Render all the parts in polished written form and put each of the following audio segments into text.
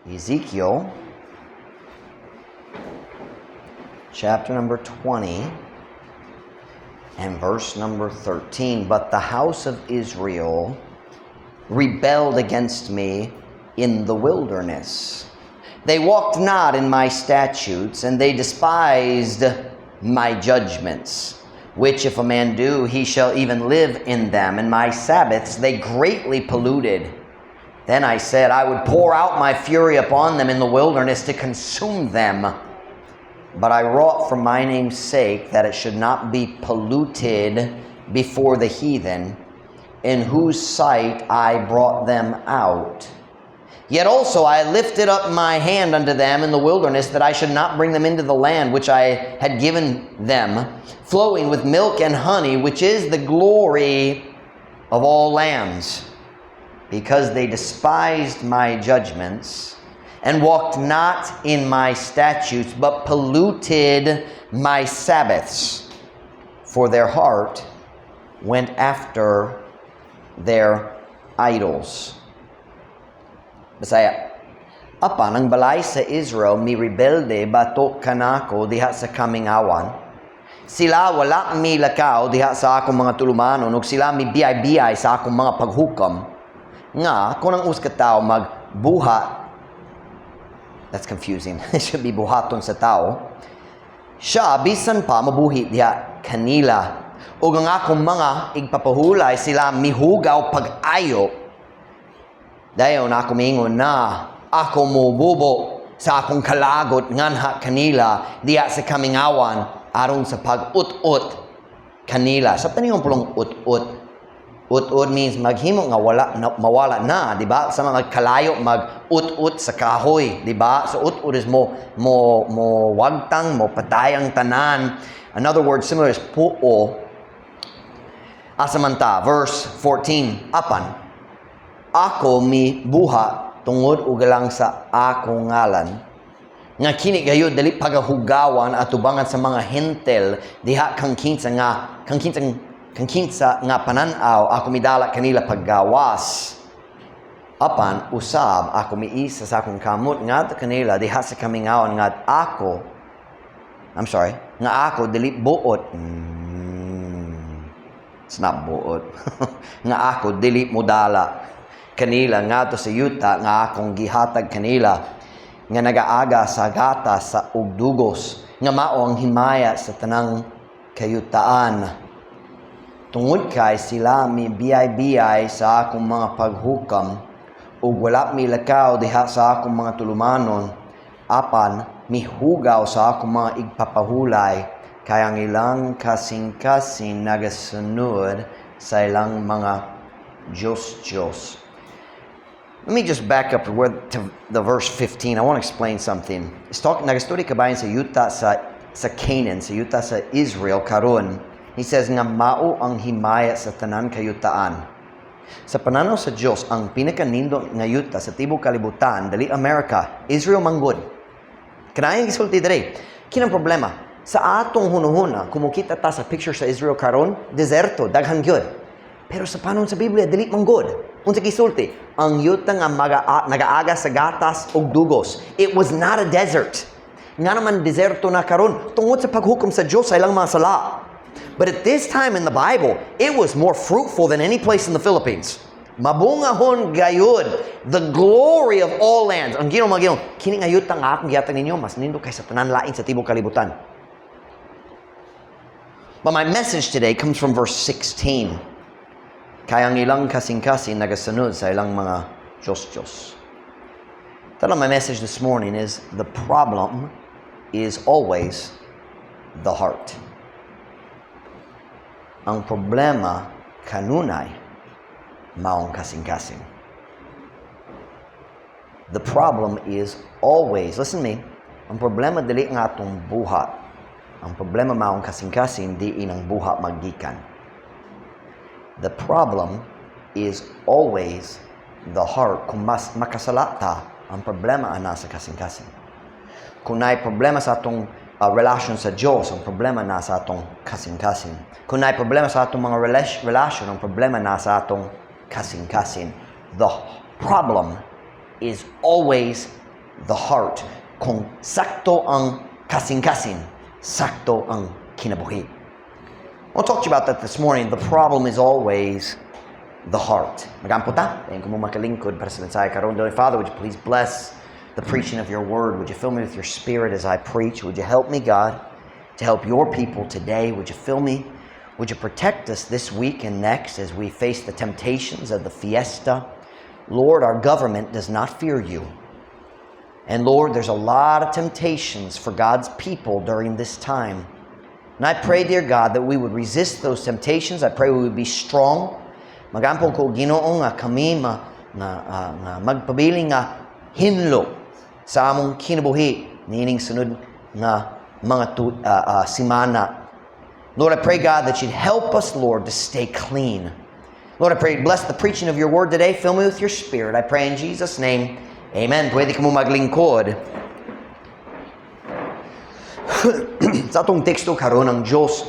Ezekiel chapter number 20 and verse number 13. "But the house of Israel rebelled against me in the wilderness. They walked not in my statutes, and they despised my judgments, which if a man do, he shall even live in them. And my Sabbaths they greatly polluted. Then I said, I would pour out my fury upon them in the wilderness to consume them. But I wrought for my name's sake that it should not be polluted before the heathen, in whose sight I brought them out. Yet also I lifted up my hand unto them in the wilderness, that I should not bring them into the land which I had given them, flowing with milk and honey, which is the glory of all lands, because they despised my judgments and walked not in my statutes, but polluted my Sabbaths. For their heart went after their idols." Bisaya. "Apan ang balay sa Israel mi rebelde batok kanako diha sa kamingawan. Sila wala milakaw diha sa akong mga tulumanon ug sila mi biyay-biyay sa akong mga paghukam. Nga kung ang usa ka tawo magbuhat," that's confusing. It should be "buhaton sa tao." "Siya bisan pa mabuhi diha kanila. Ug ang akong mga igpapahulay sila mihugaw pag-ayo. Dayon ako miingon na ako mobubo sa akong kalagot nganha kanila diha sa kamingawan aron sa pag-ut-ut kanila." Sa taningon pulong ut-ut. Ut-ut means maghimo nga wala na, mawala na, di ba? Sa mga kalayo mag ut-ut sa kahoy, di ba? So ut-ut is mo wagtang, mo patay ang tanan. Another word similar is puo. Asa man ta, verse 14, "Apan ako mi buha tungod ug alang sa akong ngalan, nga kini gayud dili pagahugawan atubangan sa mga Hentil diha kang kinsa nga panan-aw ako midala kanila paggawas. Apan usab ako miisa sa akong kamot ngadto kanila diha sa kamingawan nga ako," I'm sorry, "nga ako dili buot," it's not buot, "nga ako dili modala kanila ngadto sa yuta nga akong gihatag kanila nga nagaaga sa gatas sa ug dugos, nga mao ang himaya sa tanang kayutaan. Tungod kay sila mi biyay-biyay sa akong mga paghukam ug wala milakaw diha sa akong mga tulumanon, apan mihugaw sa akong mga igpapahulay, kay ang ilang kasing-kasing nagasunod sa ilang mga Diyos-Diyos." Let me just back up to the verse 15. I want to explain something. It's talking, nagastorya kabahin sa yuta sa Canaan, sa yuta sa Israel karon. He says nga mao ang himaya sa tanan kayutaan. Sa pananaw sa Dios, ang pinakanindot nga yuta sa tibok kalibutan dili America, Israel manggod. Kanayang gisulti diri. Kinang problema sa atong hunuhuna, kung mokita ta sa picture sa Israel karon, deserto, daghan gyud. Pero sa panahon sa Biblia, dili manggod. Unsa gisulti? Ang yuta nga nagaaga sa gatas ug dugos. It was not a desert. Nga naman deserto na karon tungod sa paghukom sa Dios sa ilang mga sala. But at this time in the Bible, it was more fruitful than any place in the Philippines. Mabungahon gayud. The glory of all lands. Ang Ginoo mag-ingon, "Kini nga yuta nga akong gihatag ninyo, mas nindot kaysa tanan lain sa tibok kalibutan." But my message today comes from verse 16. "Kay ang ilang kasing-kasing nagasunod sa ilang mga Diyos-Diyos." Title of my message this morning is "The Problem is Always the Heart." Ang problema kanunay maong kasing-kasing. The problem is always, listen to me, ang problema dili nga atong buhat. Ang problema maong kasing-kasing diin ang buhat maggikan. The problem is always the heart. Kung mas makasala ta, ang problema ang nasa kasing-kasing. Kung naay problema sa atong relasyon sa Diyos, ang problema nasa atong kasing-kasing. Kung naay problema sa atong mga relasyon, ang problema nasa atong kasing-kasing. The problem is always the heart. Kung sakto ang kasing-kasing, sakto ang kinabuhi. I'll talk to you about that this morning. The problem is always the heart. Magampo ta. Dayon ko mo makalingkod para sa mensahe karon. Dear Father, would you please bless the preaching of your word? Would you fill me with your Spirit as I preach? Would you help me, God, to help your people today? Would you fill me? Would you protect us this week and next as we face the temptations of the fiesta? Lord, our government does not fear you. And Lord, there's a lot of temptations for God's people during this time. And I pray, dear God, that we would resist those temptations. I pray we would be strong. Magampo ko, Ginoo, nga kami nga magpabiling nga hinlo sa among kinabuhi niining sunod nga mga simana. Lord, I pray, God, that you'd help us, Lord, to stay clean. Lord, I pray, bless the preaching of your word today. Fill me with your Spirit. I pray in Jesus' name. Amen. Pwede ka mo maglingkod. Sa atong teksto karon, ang Diyos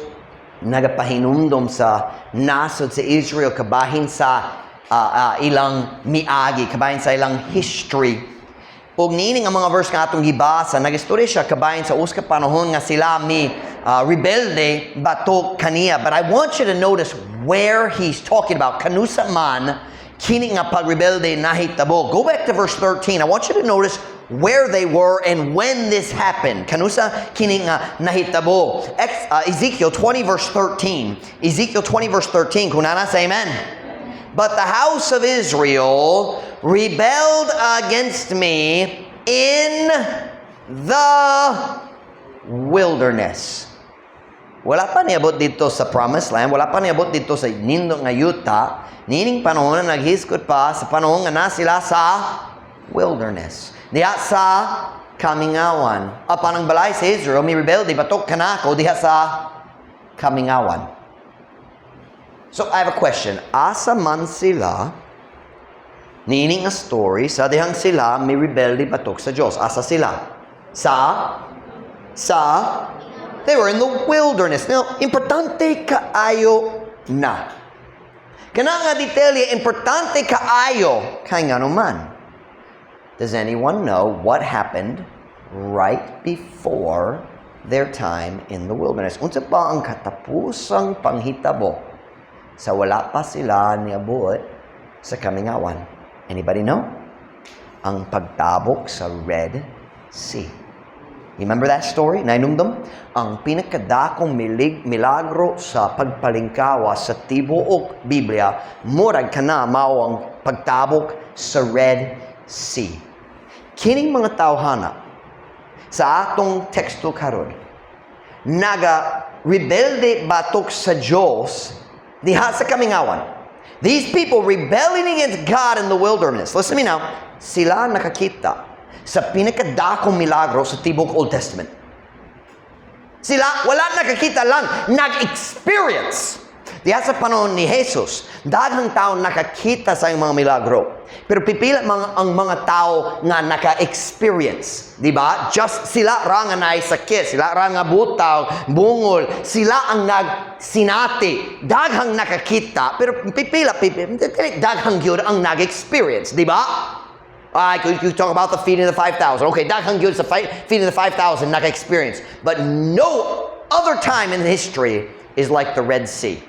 nagapahinumdom sa nasod sa Israel kabahin sa ilang miagi, kabahin sa ilang history. Ug niini nga mga verse nga atong gibasa, nagistorya siya kabahin sa usa ka panahon nga sila mi rebelde batok kaniya. But I want you to notice where he's talking about. Kanusa man kini nga pagrebelde nahitabo. Go back to verse 13. I want you to notice where they were and when this happened. Kanusa kini nga nahitabo. Ezekiel 20 verse 13. Ezekiel 20 verse 13. Kung naa na, say amen. "But the house of Israel rebelled against me in the wilderness." Wala pa niabot didto sa promised land, wala pa niabot didto sa nindot nga yuta. Niining panahon na naghisgot pa sa panahon nga na sila sa wilderness. Diha sa kamingawan. Apan ang balay sa Israel, mi rebelde batok kanako diha sa kamingawan. So I have a question. Asa man sila niini nga story sa dihang sila mi rebelde batok sa Dios? Asa sila? Sa They were in the wilderness. Now, importante kaayo na. Kana nga detalye, importante kaayo kay ngano man. Does anyone know what happened right before their time in the wilderness? Unsa pa ang katapusang panghitabo sa wala pa sila niabot sa kamingawan? Anybody know? Ang pagtabok sa Red Sea. You remember that story? Nainumdum? Ang pinakadakong milagro sa pagpalingkawa sa tibuok Biblia, murag kana mao ang pagtabok sa Red Sea. Kining mga tawhana sa atong teksto karon, naga rebelde batok sa Dios diha sa kamingawan. These people rebelling against God in the wilderness. Listen to me now. Sila nakakita sa pinakadakong milagro sa tibok Old Testament. Sila wala nakakita lang, nag-experience. Diha sa panahon ni Jesus, daghang tao nakakita sa iyang mga milagro. Pero pipila ang mga tao nga naka-experience. Di ba? Just sila ra nga naay sakit, sila ra nga butaw, bungol, sila ang nagsinati. Daghang nakakita, pero pipila, pipila, daghang gyud ang nag-experience. Di ba? Ah, you talk about the feeding of the 5,000. Okay, daghang gyud sa feeding of the 5,000 naka-experience. But no other time in history is like the Red Sea.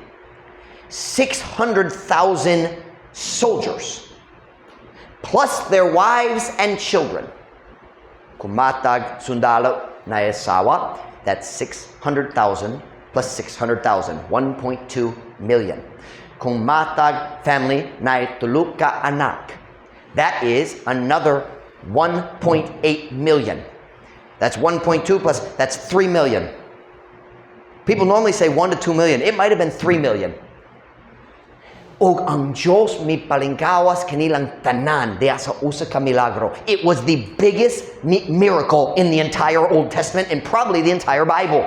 600,000 soldiers, plus their wives and children. Kung matag sundalo naay asawa, that's 600,000 plus 600,000, 1.2 million. Kung matag family naay tulo ka anak, that is another 1.8 million. That's 1.2 plus, that's 3 million. People normally say 1 to 2 million. It might have been 3 million. Og ang Diyos mi palingkawas kanilang tanan diha sa usa ka milagro. It was the biggest miracle in the entire Old Testament and probably the entire Bible.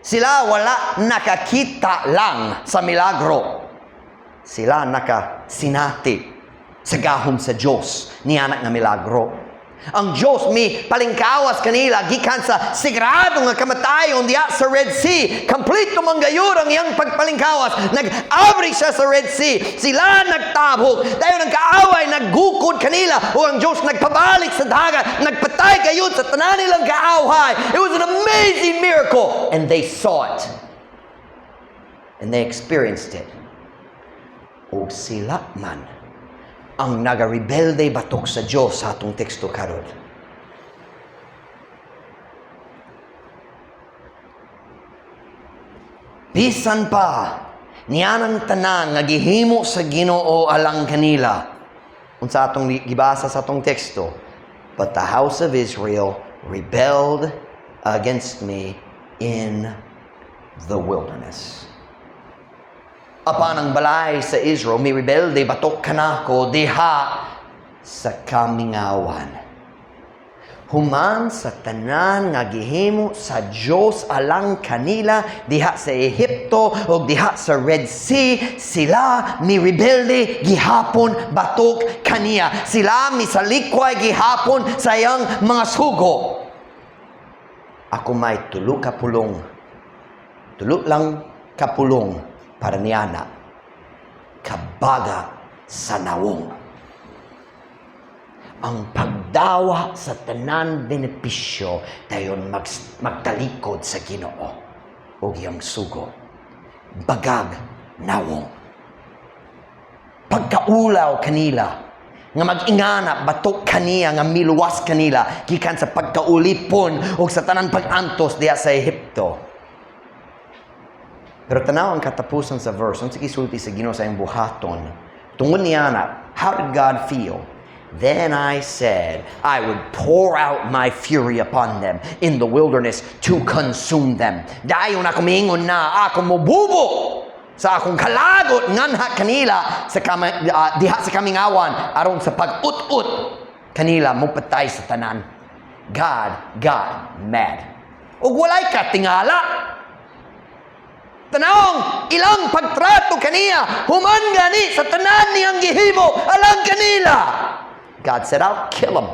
Sila wala nakakita lang sa milagro. Sila nakasinati sa gahom sa Diyos niana nga milagro. Ang Diyos mi palingkawas kanila gikan sa sigurado nga kamatayon diha sa Red Sea. Kompleto man gayud ang iyang pagpalingkawas. Nag-abri siya sa Red Sea. Sila nagtabok. Dayon ang kaaway naggukod kanila ug ang Diyos nagpabalik sa dagat. Nagpatay gayud sa tanan nilang kaaway. It was an amazing miracle. And they saw it. And they experienced it. Ug sila man ang nagarebelde batok sa Diyos sa atong teksto karon. Bisan pa niyanang tanan nga gihimo sa Ginoo alang kanila. Unsa atong gibasa sa atong teksto? "But the house of Israel rebelled against me in the wilderness." Apan ang balay sa Israel mi rebelde batok kanako diha sa kamingawan. Human sa tanan nga gihimo sa Dios alang kanila diha sa Ehipto o diha sa Red Sea, sila mi rebelde gihapon batok kaniya. Sila misalikway gihapon sa iyang mga sugo. Ako may tulo ka pulong. Tulo lang ka pulong para niana. Kabaga sa nawong. Ang pagdawa sa tanan benepisyo dayon magtalikod sa Ginoo ug iyang sugo. Bagag nawong. Pagkaulaw kanila nga mag-ingana batok kaniya nga miluwas kanila gikan sa pagkaulipon ug sa tanan pag-antos diha sa Ehipto. Pero tanaw ang katapusan sa verse, unsa gisulti sa Ginoo sa iyang buhaton. Tungod niya na, how did God feel? "Then I said, I would pour out my fury upon them in the wilderness to consume them." Dayon ako miingon na ako mobubo sa akong kalagot nganha kanila sa diha sa kamingawan aron sa pag-ut-ut kanila mopatay sa tanan. God got mad. Ug walay katingala. Tanawong ilang pagtrato kaniya, human gani sa tanan niyang gihimo alang kanila. God said, "I'll kill them.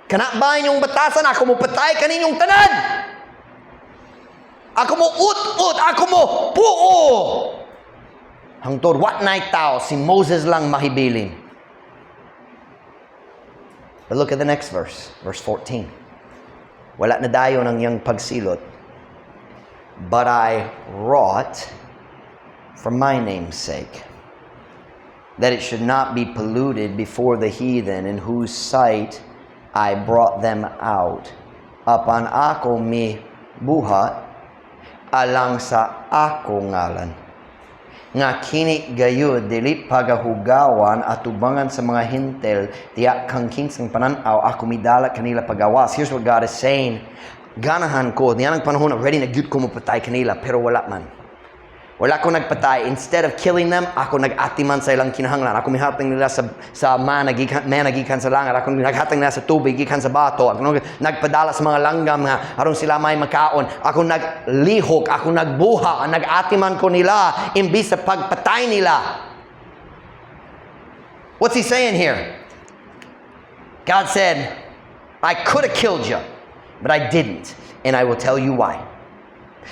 Kana ba inyong batasan? Ako mo patay kaninyong tanan. Ako mo ut-ut, ako mo puo. Hangtod wa nay tao, si Moses lang mahibilin." But look at the next verse, verse 14. Wala na dayon ang iyang pagsilot. "But I wrought for my name's sake, that it should not be polluted before the heathen in whose sight I brought them out. Apan ako mi buhat alang sa ako ngalan, nga kini gayud dili pagahugawan atubangan sa mga Hentil diha kang kinsang panan-aw ako midala kanila pagawas." Here's what God is saying. Ganahan ko, niyan ang panahon na ready na gyud ko mopatay kanila, pero wala man. Wala ko nagpatay. Instead of killing them, ako nag-atiman sa ilang kinahanglan. Ako mihatag nila sa mana gikan sa langit. Ako naghatag nila sa tubig gikan sa bato. Ako nagpadala sa mga langgam nga aron sila may makaon. Ako naglihok, ako nagbuha, nag-atiman ko nila imbis sa pagpatay nila. What's he saying here? God said, "I could have killed you, but I didn't. And I will tell you why."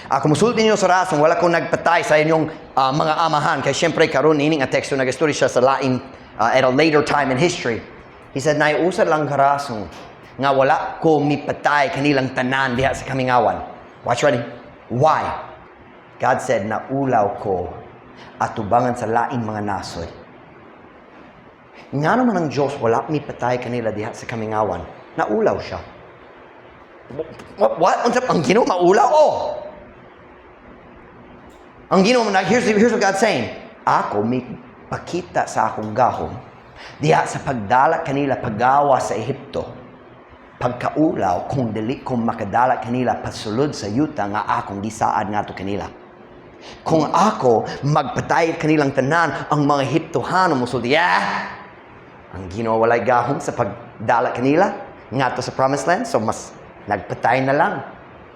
Ako musulti ninyo sa rason, wala ko nagpatay sa inyong mga amahan. Kay syempre karon ini nga teksto nagastorya siya sa lain at a later time in history. He said, "Naay usa lang ka rason nga wala ko mipatay kanilang tanan diha sa kamingawan." Watch ready. Why? God said, "Naulaw ko atubangan sa laing mga nasod." Nga naman ang Diyos wala mipatay kanila diha sa kamingawan. Naulaw siya. What? What? Unsa ang Ginoo maulaw? Oh. Ang Ginoo, here's what God's saying. Ako may pakita sa akong gahom diha sa pagdala kanila pagawa sa Ehipto. Pagkaulaw kung dili ko makadala kanila pasulod sa yuta nga akong gisaad ngadto kanila. Kung ako magpatay kanilang tanan, ang mga Ehiptohano mosulti, "Yeah, ang Ginoo walay gahom sa pagdala kanila ngadto sa promised land, so mas nagpatay na lang."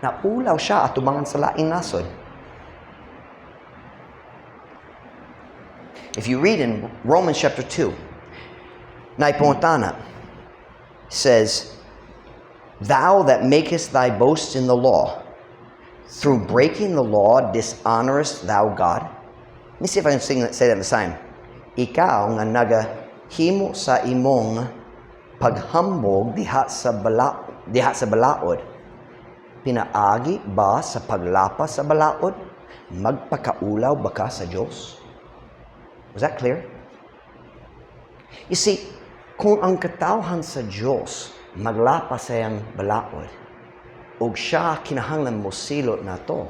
Naulaw siya atubangan sa laing nasod. If you read in Romans chapter 2, naipungutana, Says, "Thou that makest thy boast in the law, through breaking the law dishonorest thou God?" Let me see if I can say that in the sign. Ikaw nga nagahimo sa imong paghambog diha sa balaod, pinaagi ba sa paglapas sa balaod, magpakaulaw ba ka sa Dios? Was that clear? You see, kung ang katawhan sa Dios maglapas sa iyang balaod, ug siya kinahanglan mo silot nato,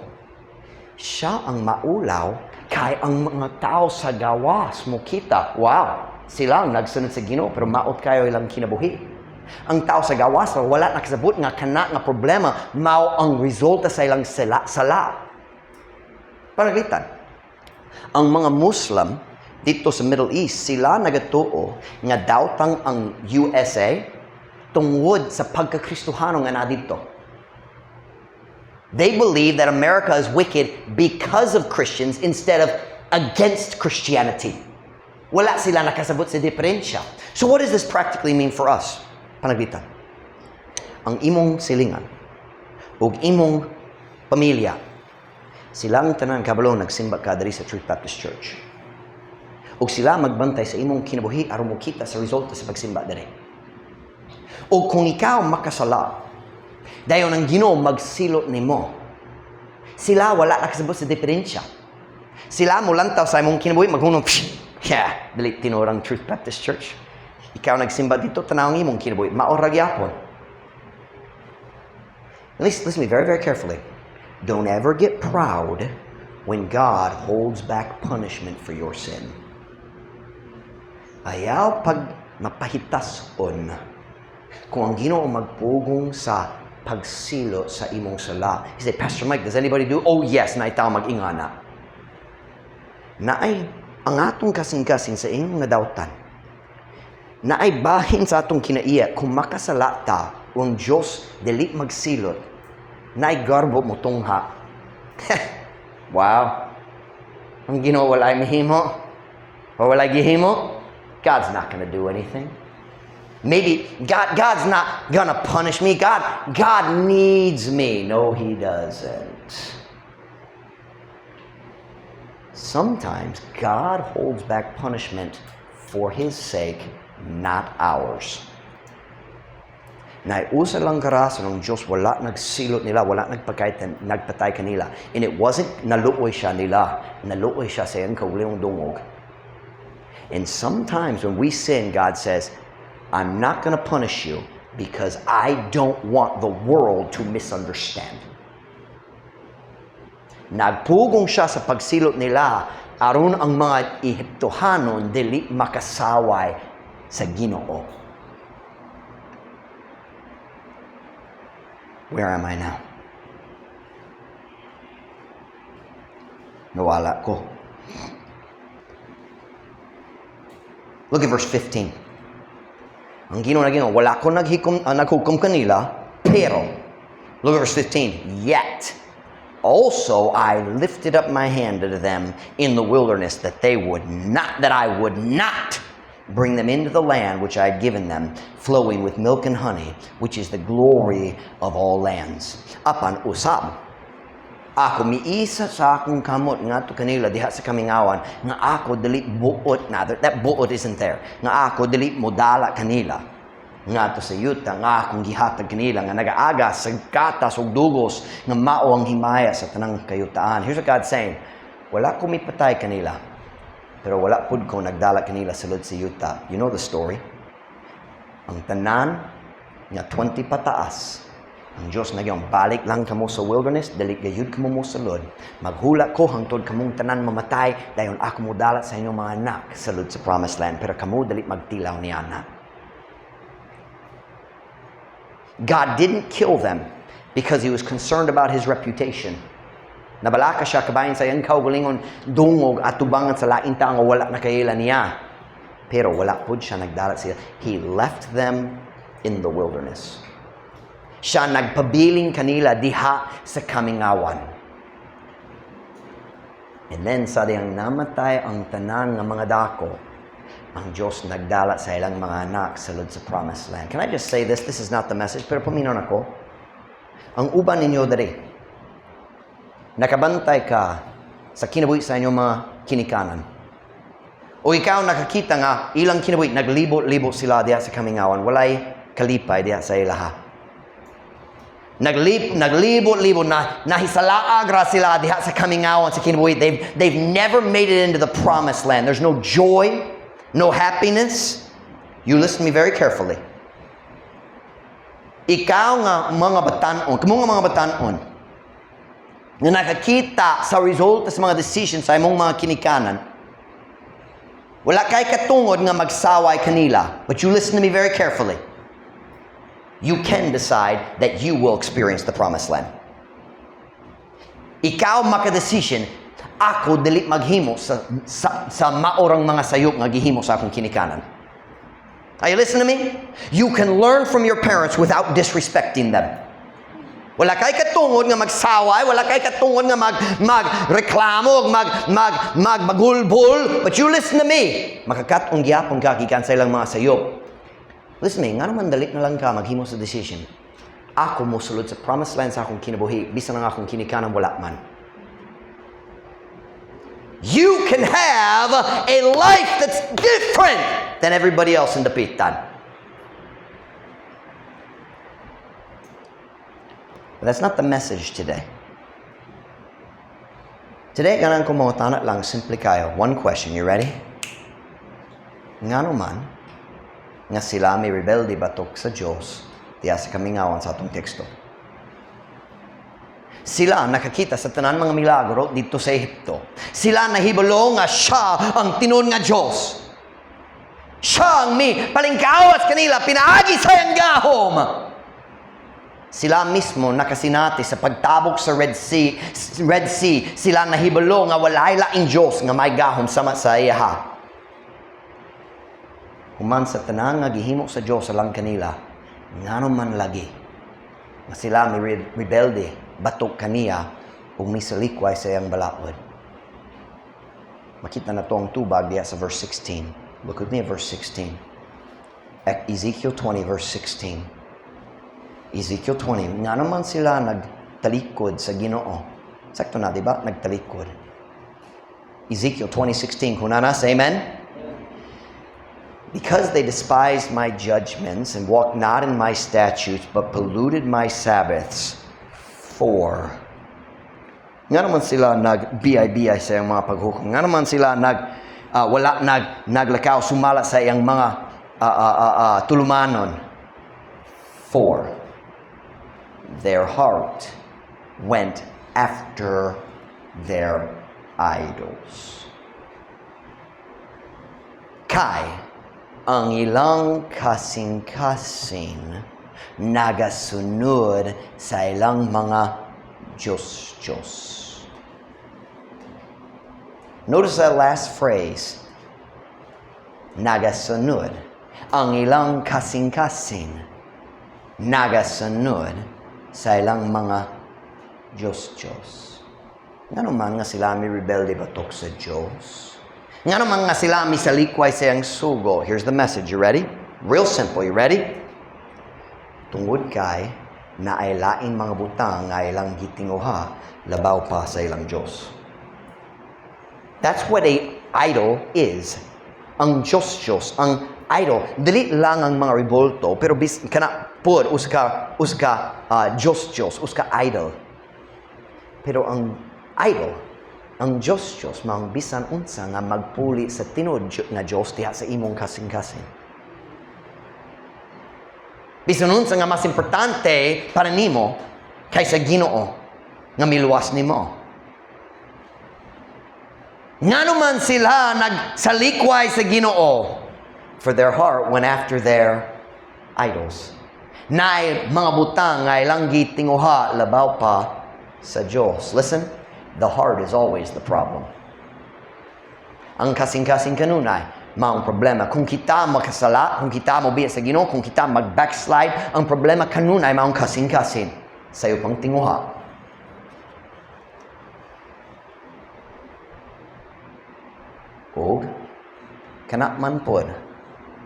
siya ang maulaw kay ang mga tao sa gawas mo kita, wow, sila ang nagsunod sa Ginoo pero maot kayo ilang kinabuhi. Ang tao sa gawas wala nakasabot nga kana nga problema mao ang resulta sa ilang sala. Pananglitan, ang mga Muslim dito sa Middle East, sila nagatuo nga dawtang ang USA tungod sa pagkakristohano nga naa dito. They believe that America is wicked because of Christians instead of against Christianity. Wala sila nakasabot sa diferensya. So what does this practically mean for us? Pananglitan, ang imong silingan ug imong pamilya, silang tanan kabalo nagsimba ka diri sa Truth Baptist Church. Ug sila magbantay sa imong kinabuhi aron mo kita sa resulta sa pagsimba diri. O kung ikaw makasala, dayon ang Ginoo magsilot nimo. Sila wala nakasabot sa diferensya. Sila mulantaw sa imong kinabuhi maghunong, "Yeah, dili tinuod ang Truth Baptist Church. Ikaw nagsimba dito, tanaw ang imong kinabuhi, mao ra gyapon." Listen, listen to me very, very carefully. Don't ever get proud when God holds back punishment for your sin. Ayaw pag mapahitason kung ang Ginoo magpugong sa pagsilot sa imong sala. You say, "Pastor Mike, does anybody do?" Oh yes, naay tao mag-ingana. Naay ang atong kasing-kasing sa imong nga dawtan. Naay bahin sa atong kinaiya kung makasala ta, ang Diyos dili magsilot, naay garbo mo tungha. "Wow. Ang Ginoo walay mahimo. O walay gihimo. God's not gonna do anything. Maybe God's not gonna punish me. God needs me." No, He doesn't. Sometimes God holds back punishment for His sake, not ours. Naay usa lang ka rason ang Diyos wala nagsilot nila, wala nagpatay kanila. And it wasn't naluoy siya nila, naluoy siya sa iyang kaugalingong dungog. And sometimes when we sin, God says, "I'm not going to punish you because I don't want the world to misunderstand." Nagpugong siya sa pagsilot nila aron ang mga Ehiptohanon dili makasaway sa Ginoo. Where am I now? Nawala ko. Look at verse 15. Ang Ginoo nag-ingon, wala ko naghukom kanila, pero, look at verse 15, "Yet also I lifted up my hand unto them in the wilderness that I would not bring them into the land which I had given them, flowing with milk and honey, which is the glory of all lands." Apan usab, ako miisa sa akong kamot ngadto kanila diha sa kamingawan nga ako dili buot na, that buot isn't there, nga ako dili modala kanila ngadto sa yuta nga akong gihatag kanila nga nagaaga sa gatas ug dugos nga mao ang himaya sa tanang kayutaan. Here's what God's saying: Wala ko mipatay kanila, pero wala pud ko nagdala kanila sa sulod sa yuta. You know the story. Ang tanan nga 20 pataas, ang Diyos nag-ingon, "Balik lang kamo sa wilderness, dili gayud kamo mo sulod. Maghula ko hangtod kamong tanan mamatay, dayon ako modala sa inyong mga anak sulod sa promised land, pero kamo dili magtilaw niana." God didn't kill them because He was concerned about His reputation. Nabalaka siya kabahin sa iyang kaugalingon dungog at tubangan sa laing tao nga wala nakaila niya. Pero wala pud siya nagdala sila. He left them in the wilderness. Siya nagpabiling kanila diha sa kamingawan. And then sa diyang namatay ang tanan nga mga dako, Ang Diyos nagdala sa ilang mga anak sulod sa promised land. Can I just say this? This is not the message, pero paminaw nako. Ang uban ninyo diri, nakabantay ka sa kinabuhi sa inyong mga kinikanan. O ikaw nakakita nga ilang kinabuhi, naglibo-libo sila diha sa kamingawan, walay kalipay diha sa ilaha. Naglibo-libo na nahisalaag ra sila diha sa kamingawan sa kinabuhi. They've never made it into the promised land. There's no joy, no happiness. You listen to me very carefully. Ikaw nga mga batanon, kamo nga mga batanon, nga nakakita sa resulta sa mga decisions sa imong mga kinikanan, wala kay katungod nga magsaway kanila. But you listen to me very carefully. You can decide that you will experience the promised land. Ikaw maka-decision, ako dili maghimo sa maorang mga sayop nga gihimo sa akong kinikanan. Are you listening to me? You can learn from your parents without disrespecting them. Wala kay katungod nga magsaway, wala kay katungod nga magreklamo, mag mag magbagulbol. But you listen to me. Makakat-on gyapon ka gikan sa ilang mga sayop. Listen to me, nga naman dali na lang ka maghimo sa decision. Ako mosulod sa promised land sa akong kinabuhi, bisan ang akong kinikanan wala man. You can have a life that's different than everybody else in Dapitan. But that's not the message today. Today, ganahan ko mangutana lang, simple kayo. One question, you ready? Ngano man nga sila may rebelde batok sa Diyos diya sa kamingawan sa atong teksto? Sila nakakita sa tanan mga milagro dito sa Ehipto. Sila nahibalo nga siya ang tinuod nga Diyos. Siya ang mi palingkawas kanila pinaagi sa iyang gahom. Sila mismo nakasinati sa pagtabok sa Red Sea, Red Sea, sila nahibalo nga walay laing Diyos nga may gahom sama sa iya. Human sa tanan nga gihimo sa Diyos alang kanila, ngano man lagi nga sila may rebelde batok kaniya ug misalikway sa iyang balaod? Makita na to ang tubag diya sa verse 16. Look with me at verse 16. Ezekiel 20 verse 16. Ezekiel 20, ngano man sila nagtalikod sa Ginoo? Sakto na, di ba? Nagtalikod. Ezekiel 20:16. Kung naa na, say amen. Because they despised my judgments and walked not in my statutes, but polluted my Sabbaths. For. Ngano man sila nag-BIBI sa iyang mga paghukom? Ngano man sila wala naglakaw sumala sa iyang mga tulumanon? For their heart went after their idols. Kay ang ilang kasing-kasing nagasunod sa ilang mga Diyos-Diyos. Notice that last phrase. Nagasunod. Ang ilang kasing-kasing nagasunod sa ilang mga Diyos-Diyos. Ngano man nga sila mi rebelde batok sa Diyos? Ngano man nga sila mi salikway sa iyang sugo? Here's the message. You ready? Real simple. You ready? Tungod kay naay laing mga butang nga ilang gitinguha labaw pa sa ilang Diyos. That's what a idol is. Ang Diyos-Diyos, ang idol. Dili lang ang mga rebolto, pero bis, kana pud usa ka Diyos-Diyos, usa ka idol. Pero ang idol, ang Diyos-Diyos, maong bisan unsa nga magpuli sa tinuod nga Diyos diha sa imong kasing-kasing. Bisan unsa nga mas importante para nimo kaysa Ginoo nga miluwas nimo. Ngano man sila nagsalikway sa Ginoo? For their heart went after their idols. Naay mga butang nga ilang gitinguha labaw pa sa Diyos. Listen, the heart is always the problem. Ang kasing-kasing kanunay maong problema. Kung kita makasala, kung kita mobiya sa Ginoo, kung kita mag-backslide, ang problema kanunay maong kasing-kasing sa iyo pang tinguha. Og Kana man pod,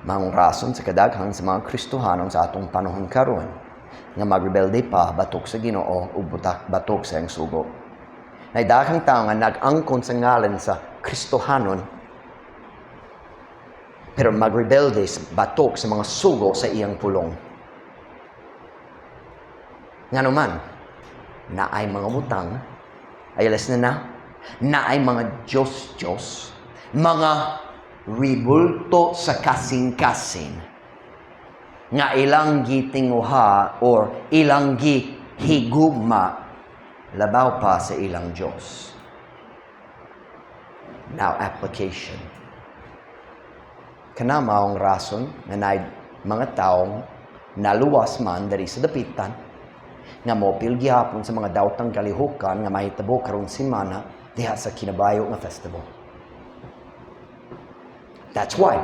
maong rason sa kadaghan sa mga Kristohanon sa atong panahon karon nga magrebelde pa batok sa Ginoo ug butak batok sa iyang sugo. Nay daghang tawo nga nag-angkon sa ngalan sa Kristohanon pero magrebelde sa batok sa mga sugo sa iyang pulong. Ngano man, naay mga butang, ay listen na, naay mga Diyos-Diyos, mga ribulto sa kasing-kasing, nga ilang gitinguha or ilang gihigugma labaw pa sa ilang Diyos. Now, application. Kana maong rason nga naay mga taong naluwas man diri sa Dapitan nga mopil gihapon sa mga dawtang kalihukan nga mahitabo karong semana diha sa Kinabayo nga festival. That's why.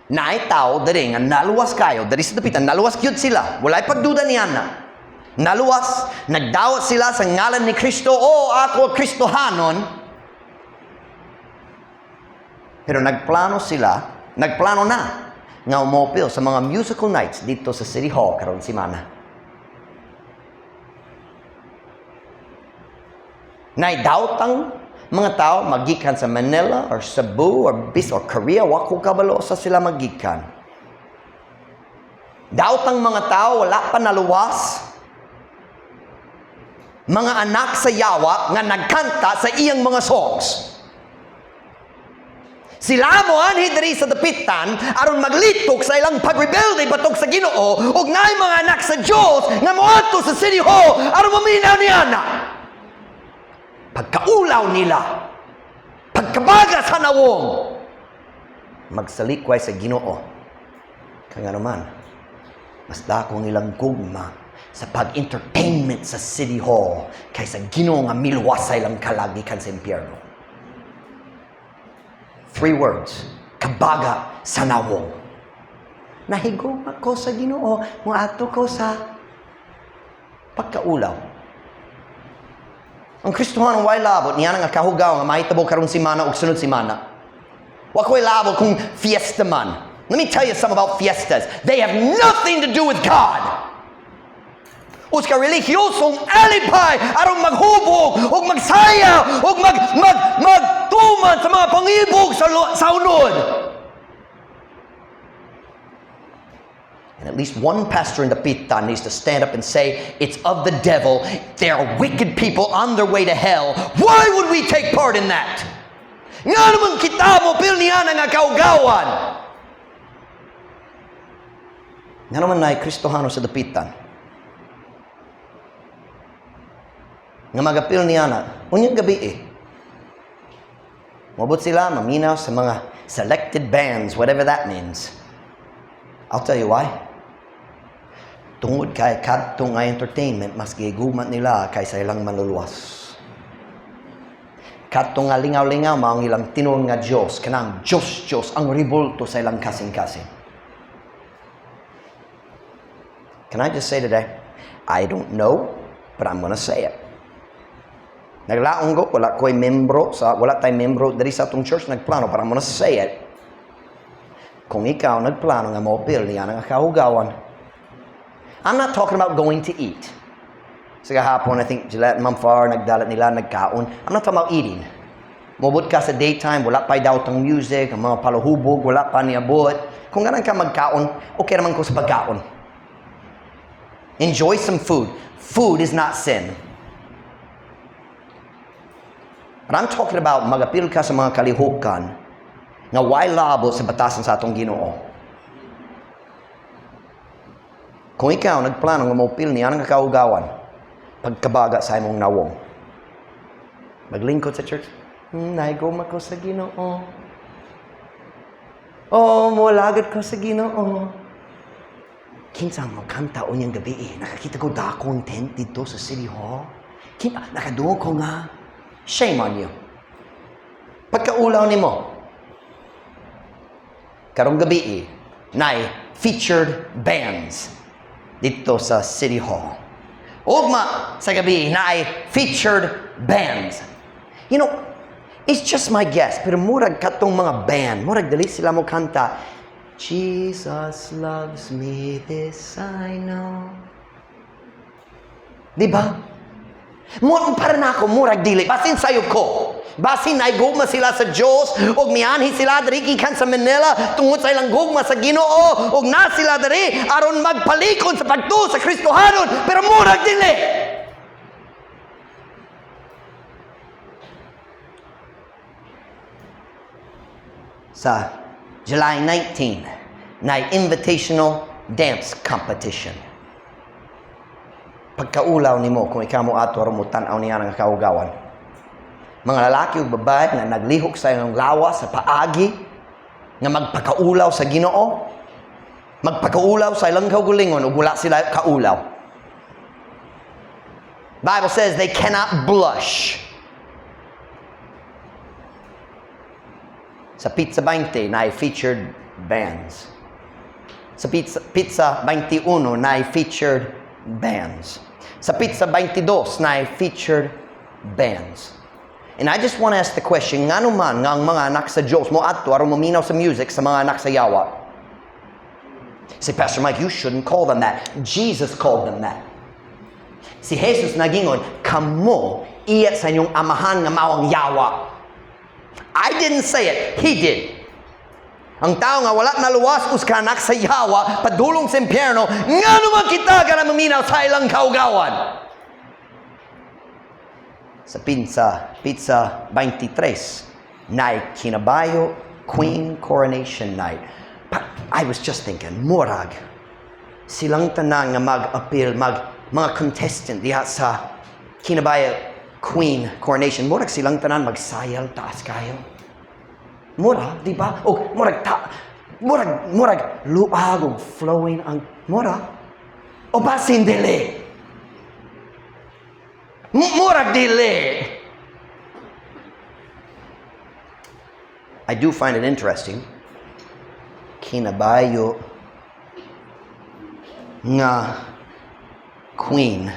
Naay tao diri nga naluwas kayo diri sa Dapitan, naluwas gyud sila. Walay pagduda niya na. Naluwas, nagdawat sila sa ngalan ni Kristo, "Oh, ako Kristohanon." Pero nagplano sila, nagplano na nga umopil sa mga musical nights dito sa City Hall karon semana. Naidawtang mga tao magikan sa Manila or Cebu or Bis or Korea, wa ko kabalo sa sila magikan. Dawtang mga tao wala pa naluwas. Mga anak sa yawa nga nagkanta sa iyang mga songs. Sila mo anhi diri sa Dapitan aron maglitok sa ilang pagrebelde batok sa Ginoo ug naay mga anak sa Dios nga moadto sa City Hall aron maminaw niya na. Pagkaulaw nila, pagkabaga sa nawong, magsalikway sa Ginoo. Kaya nga naman, mas dako ang ilang gugma sa pag-entertainment sa City Hall kaysa Ginoo nga miluwas sa ilang kalag gikan sa impyerno. Three words. Kabaga sa nawong. Nahigugma ko sa Ginoo, moadto ko sa pagkaulaw. Ang Kristohanon way labot niya nga kahugaw nga mahitabo karong semana ug sunod semana. Wa ko'y labot kung fiesta man. Let me tell you something about fiestas. They have nothing to do with God. Usa ka relihiyosong alipay aron maghubog ug magsayaw ug mag mag magtuman sa mga pangibog sa unod. And at least one pastor in Dapitan needs to stand up and say, "It's of the devil. They are wicked people on their way to hell. Why would we take part in that?" Nga naman kita mo, niya nga kaugawan. Nga naman na Kristohano sa Dapitan nga magapil niya na, unyang gabi eh. Mabot sila, maminaw sa mga selected bands, whatever that means. I'll tell you why. Tungod kay kadto nga entertainment, mas gigugma nila kaysa ilang manluluwas. Kadto nga lingaw-lingaw, maong ilang tinuod nga Diyos, kanang Diyos-Diyos, ang ribulto sa ilang kasing-kasing. Can I just say today, I don't know, but I'm gonna say it. Naglaong ko, wala ko'y membro, sa, wala tayong membro diri sa atong church nagplano, but I'm gonna say it. Kung ikaw nagplano nga mopil niya nga kahugawan, I'm not talking about going to eat. Sa gahapon, I think Gillette and Mamfar, nagdalat nila, nagkaon. I'm not talking about eating. Mobot ka sa daytime, wala pa daw tang music, ang mga paluhubog, wala pa niabot. Kung ganan ka magkaon, okay naman ko sa pagkaon. Enjoy some food. Food is not sin. But I'm talking about magapil ka sa mga kalihukan nga way labo sa batasan sa atong Ginoo. Kung ikaw nagplano nga mopil niya ang kaugawan, pagkabaga sa imong nawong. Maglingkod sa church, naigoma ko sa Ginoo. Oh, molagad ko sa Ginoo. Kinsa mo kanta unyang gabi eh. Nakakita ko dakong tent dito sa City Hall. Nakaduo ko nga. Shame on you. Pagkaulaw nimo. Karong gabi eh, nay featured bands dito sa City Hall. Ugma sa gabi naay featured bands. You know, It's just my guess, pero murag katong mga band, murag dili sila mo kanta, "Jesus loves me, this I know." Di ba? Mo para na ako, murag dili. Basin sayop ko. Basin na gugma sila sa Dios ug mianhi sila diri gikan sa Manila tungod sa ilang gugma sa Ginoo ug na sila diri aron magpalikon sa pagtuo sa Kristohanon, pero murag dili. Sa July 19 na invitational dance competition. Pagkaulaw nimo kung ikaw mo ato aron mo tan-aw niya nga kaugawan. Mga lalaki ug babae nga naglihok sa ilang lawas sa paagi nga magpakaulaw sa Ginoo, magpakaulaw sa ilang kaugalingon ug wala sila kaulaw. Bible says they cannot blush. Sa Pizza 20 na featured bands. Sa Pizza 21 na featured bands. Sa Pizza 22 na featured bands. And I just want to ask the question, ngano man nga ang mga anak sa Diyos mo adto aron maminaw sa music sa mga anak sa yawa? Say, "Pastor Mike, you shouldn't call them that." Jesus called them that. Si Jesus nagingon, "Kamo iya sa inyong amahan nga mao ang yawa." I didn't say it, he did. Ang tao nga wala naluwas usa ka anak sa yawa, padulong sa impyerno, ngano man kita kana maminaw sa ilang kaugawan? Sa Pizza 23, na Kinabayo Queen Coronation Night. But I was just thinking, murag, silang tanan nga mag-appeal, mga contestant diha sa Kinabayo Queen Coronation, murag silang tanan magsayal taas kayo. Mura, di ba? O murag ta, murag luag og flowing ang mura. O basin dili. Murag dili. I do find it interesting. Kinabayo nga queen.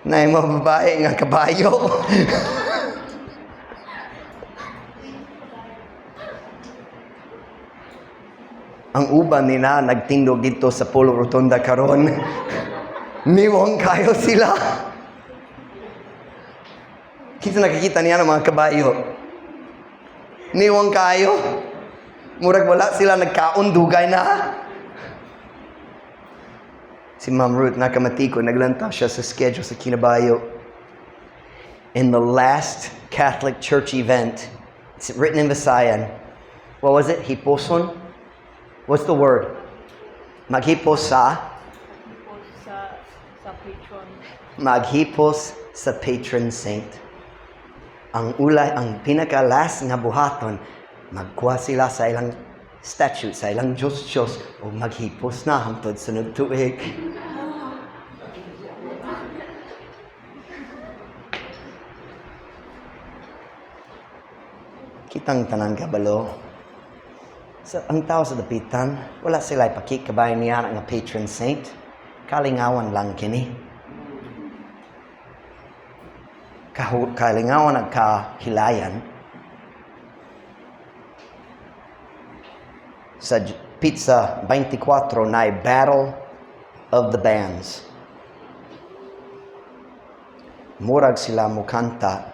Na yung mga babae nga kabayo. Ang uban nila nagtindog dito sa Polo Rotonda karon. Niwang kayo sila. Kita nakikita niya ng mga kabayo. Niwang kayo. Murag wala sila nagkaon dugay na. Si Ma'am Ruth nakamatiko, naglantaw siya sa schedule sa Kinabayo. In the last Catholic Church event, it's written in Visayan. What was it? Hiposon? What's the word? Maghipos sa? Hipos sa patron. Maghipos sa patron saint. Ang ulay, ang pinaka-last nga buhaton, magkuha sila sa ilang statue, sa ilang Diyos-Diyos, o maghipos na hangtod sunod tuig. Kitang tanan kabalo. Sa, ang tao sa dapitan, wala sila ipakikabay niya nga patron saint. Kalingawan lang kini. Kalingawan at kahilayan. Sa Pizza 24 na Battle of the Bands. Murag sila mukanta,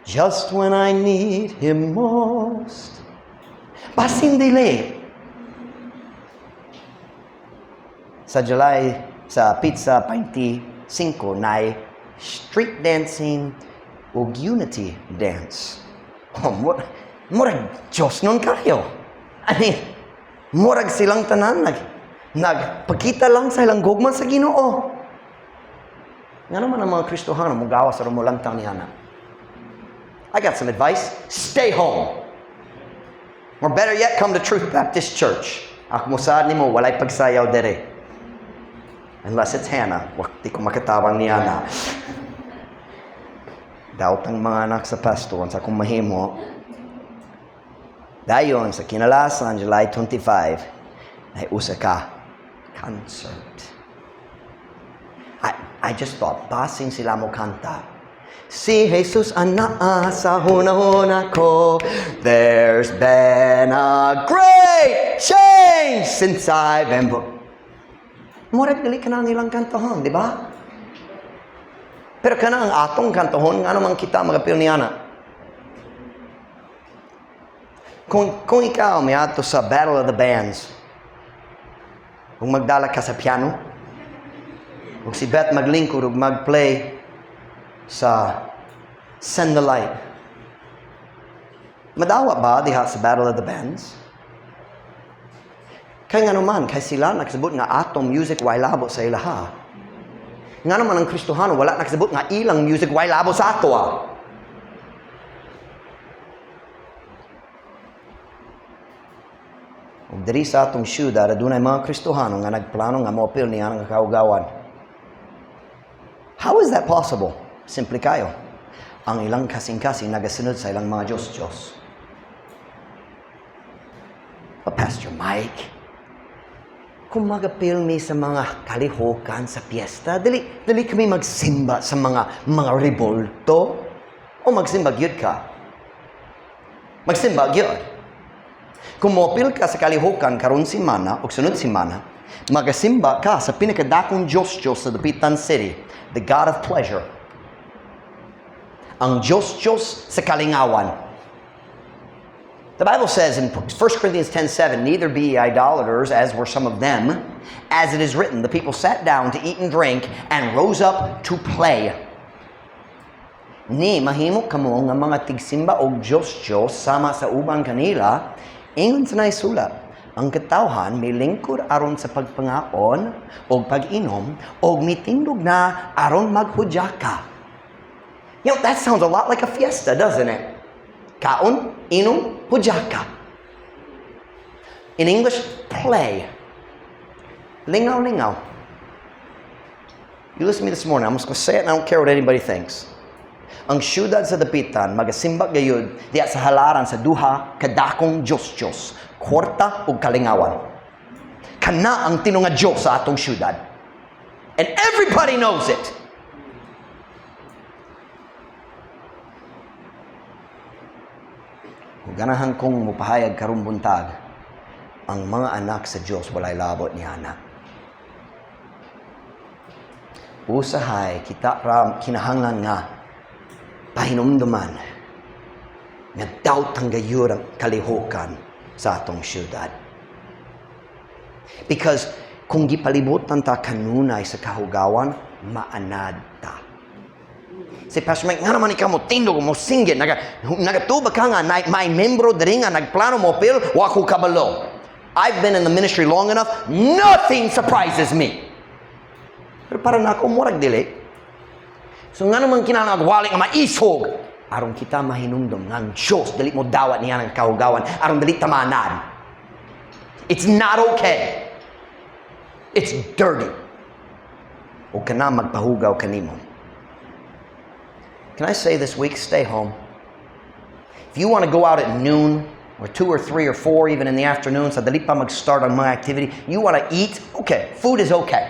"Just When I Need Him Most." Basin dili. Sa July, sa Pizza 25 na street dancing ug unity dance. Oh, murag Diyos nun kayo. I mean, murag silang tanan nagpakita lang sa ilang gugma sa Ginoo. Nga naman ang mga Kristohano mugawas sa rumulantaw ni Ana. I got some advice. Stay home. Or better yet, come to Truth Baptist Church. Ako mosaad nimo, walay pagsayaw dere. Unless it's Hannah. Wak, di ko makatabang ni Hannah. Daot ang mga anak sa pastor sa akong mahimo. Dayon, sa kinalasan, July 25, ay usa ka concert. I, I just thought, basin sila mo kanta. Si Jesus anaa sa hunahuna ko. There's been a great change since I've been born. Murag dili kana nilang kantahon, di ba? Pero kana ang atong kantahon, nga naman kita magapil niana. Kung ikaw miadto sa Battle of the Bands, kung magdala ka sa piano, kung si Beth maglingkod ug magplay sa "Send the Light", madawa ba diha sa Battle of the Bands? Kay nga naman, kay sila nakasabot nga atong music way labo sa ilaha. Nga naman ang Kristohano wala nakasabot nga ilang music way labo sa ato ah. Ug diri sa atong syudad, adunay mga Kristohano nga nagplano nga moapil niya nga kahugawan. How is that possible? Simple kayo. Ang ilang kasing-kasing nagasunod sa ilang mga Diyos-Diyos. But Pastor Mike, kung magapil mi sa mga kalihokan sa piyesta, dili, dili kami magsimba sa mga rebolto. O magsimba gyud ka? Magsimba gyud. Kung mopil ka sa kalihokan karon simana o sunod simana, magasimba ka sa pinakadakong Diyos-Diyos sa Dapitan City, the God of Pleasure. Ang Diyos-Diyos sa kalingawan. The Bible says in 1 Corinthians 10:7, "Neither be ye idolaters, as were some of them, as it is written, the people sat down to eat and drink and rose up to play." Ni mahimo kamo nga mga tigsimba og Diyos-Diyos sama sa uban kanila, ingon sa naisulat, ang katawhan milingkod aron sa pagpangaon og pag-inom og mitindog na aron maghudyaka. That sounds a lot like a fiesta, doesn't it? Kaon, inom, hudyaka. In English, play. Lingaw, lingaw. You listen to me this morning. I'm just going to say it and I don't care what anybody thinks. Ang syudad sa Dapitan, magasimba gayud diya sa halaran sa duha kadakong Diyos-Diyos, kwarta ug kalingawan. Kana ang tinuod nga Diyos sa atong syudad. And everybody knows it. Kung ganahan kong mupahayag karong buntag, ang mga anak sa Diyos walay labot niana. Usahay kita ra kinahanglan nga pahinumduman nga daot ang gayud ang kalihokan sa atong syudad. Because kung gipalibutan ta kanunay sa kahugawan, maanad ta. Si Pastor Mike, nga naman ikaw mo tindog mo singgit, nagatubag ka nga, na, may membro diri nga nagplano mo pil, wa ko kabalo. I've been in the ministry long enough, nothing surprises me. Pero para na ako, murag dili. So nga naman kinahanglan wali nga maisog, aron kita mahinumdom nga ang Diyos dili mo dawat niya ng kahugawan, aron dili ta maanad. It's not okay. It's dirty. O kana magpahugaw kanimo. Can I say this week, stay home. If you want to go out at noon, or 2 or 3 or 4 even in the afternoon, sa dali pa mag-start ang mga activity, you want to eat, okay, food is okay.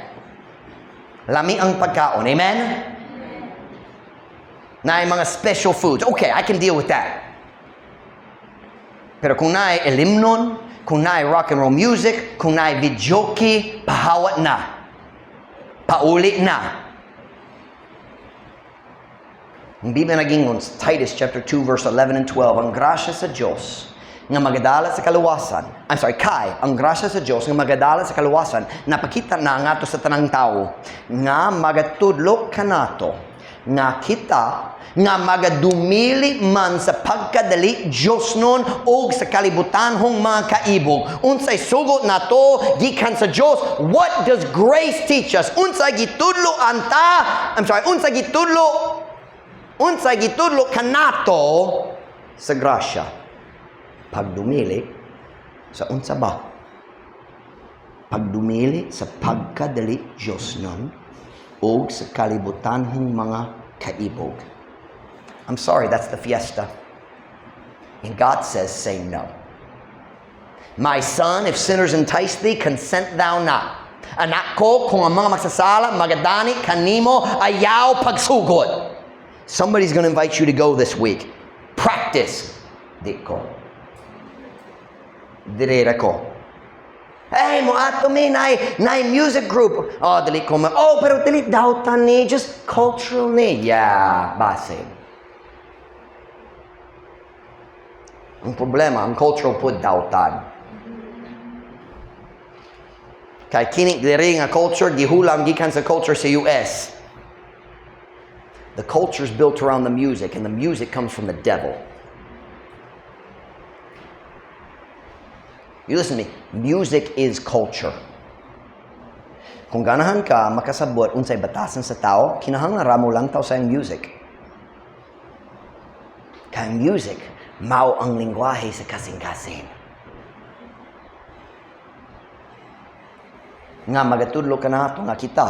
Lami ang pagkaon, amen? Naay mga special foods, okay, I can deal with that. Pero kung naay ilimnon, kung naay rock and roll music, kung naay videoke, pahawat na. Pauli na. Ang Biblia nagingon sa Titus chapter 2 verse 11 and 12, ang grasya sa Diyos nga magadala sa kaluwasan. I'm sorry, kay ang grasya sa Diyos nga magadala sa kaluwasan napakita na ngadto sa tanang tawo nga magatudlo kanato nga kita nga magadumili man sa pagkadali Diyos nun og sa kalibutanhong mga kaibog. Unsay sugot nato gikan sa Diyos? What does grace teach us? Unsay gitudlo anta? I'm sorry, unsay gitudlo kanato sa grasya? Pagdumili sa unsa ba? Pagdumili sa pagkadali Diyos nun og sa kalibutanhong mga kaibog. I'm sorry, that's the fiesta. And God says, say no. My son, if sinners entice thee, consent thou not. Anak ko, kung ang mga magsasala magadani kanimo, ayaw pagsugot. Somebody's gonna invite you to go this week. Practice. Di ko. Dire ra ko. Hey, mo ato mi naay music group. Oh, dili ko oh, pero dili dautan ni, just cultural ni. Yeah, base. Ang problema, ang cultural pud dautan. Kay kini diri nga culture gihulam gikan sa culture sa US. The culture is built around the music, and the music comes from the devil. You listen to me. Music is culture. Kung ganahan ka makasabot unsay batasan sa tao, kinahanglan ra mo lang tao sa music. Kay music mao ang lingwahe sa kasing-kasing. Nga magatudlo ka nato nga kita,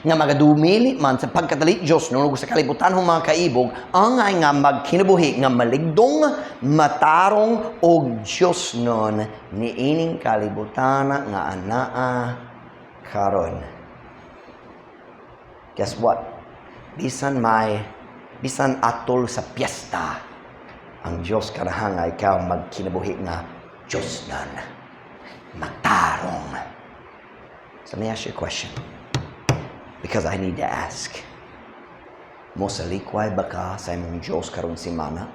nga magadumili man sa pagkadali Diyos no sa kalibutan hong mga kaibog, angay nga magkinabuhi nga maligdong, matarong og Diyos nun niining kalibutan nga anaa karon. Guess what? Bisan atol sa piyesta, ang Diyos kanahanga ikaw magkinabuhi nga Diyos nun, matarong. So let me ask you a question, because I need to ask. Mosalikway ba ka sa imong Diyos karon simana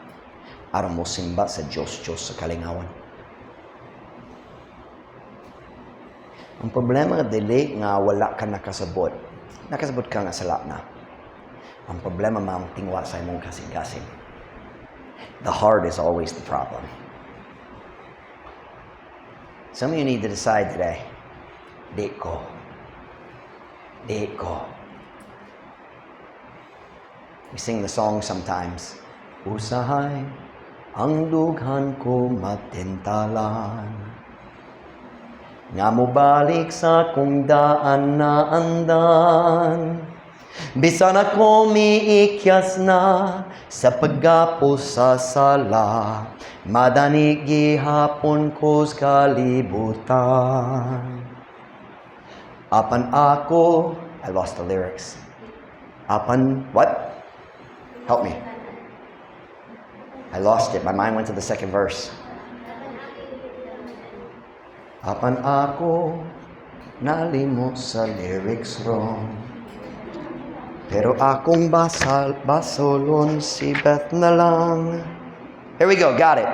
aron mosimba sa Diyos Diyos sa kalingawan? Ang problema nga dili nga wala ka nakasabot. Nakasabot ka nga sala na. Ang problema ma'am tingwa sa imong kasing-kasing. The heart is always the problem. Some of you need to decide today. Di ko. Di ko. We sing the song sometimes. Usahay, ang dughan ko matintalan. Nga mobalik sa kong daan na andan. Bisan ako miikyas na sa paggapos sa sala, madani gihapon ko's kalibutan. Apan ako, I lost the lyrics. Apan, what? Help me. I lost it. My mind went to the second verse. Apan ako, nalimot sa lyrics wrong. Pero akong basolon si Beth na lang. Here we go, got it.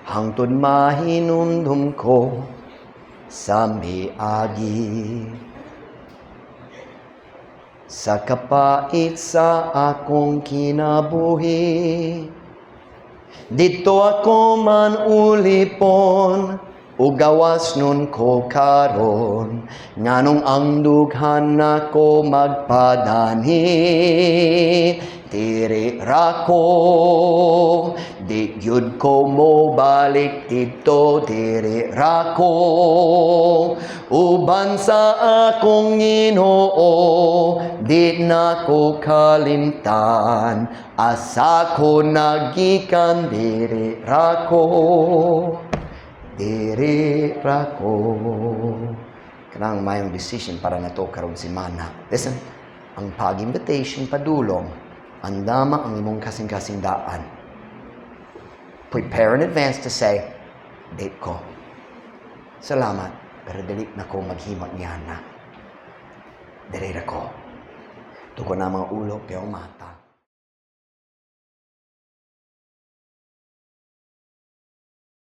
Hangtod mahinumdum ko sa miagi, sa kapait sa akong kinabuhi, dito ako man ulipon, ug gawas nun ko karon, nganong ang dughan nako magpadani. Diri ra ko, di gyud ko mobalik didto, diri ra ko, uban sa akong Ginoo, di na ko kalimtan, asa ko nagikan, diri ra ko, diri ra ko. Kanang mayong decision para nato karon semana. Listen, ang pag-invitation padulong, andama ang imong kasing-kasing daan. Prepare in advance to say, date ko. Salamat, pero dili na ko maghimot niya na. Dili na ko. Tuko na mga ulo, pero mata.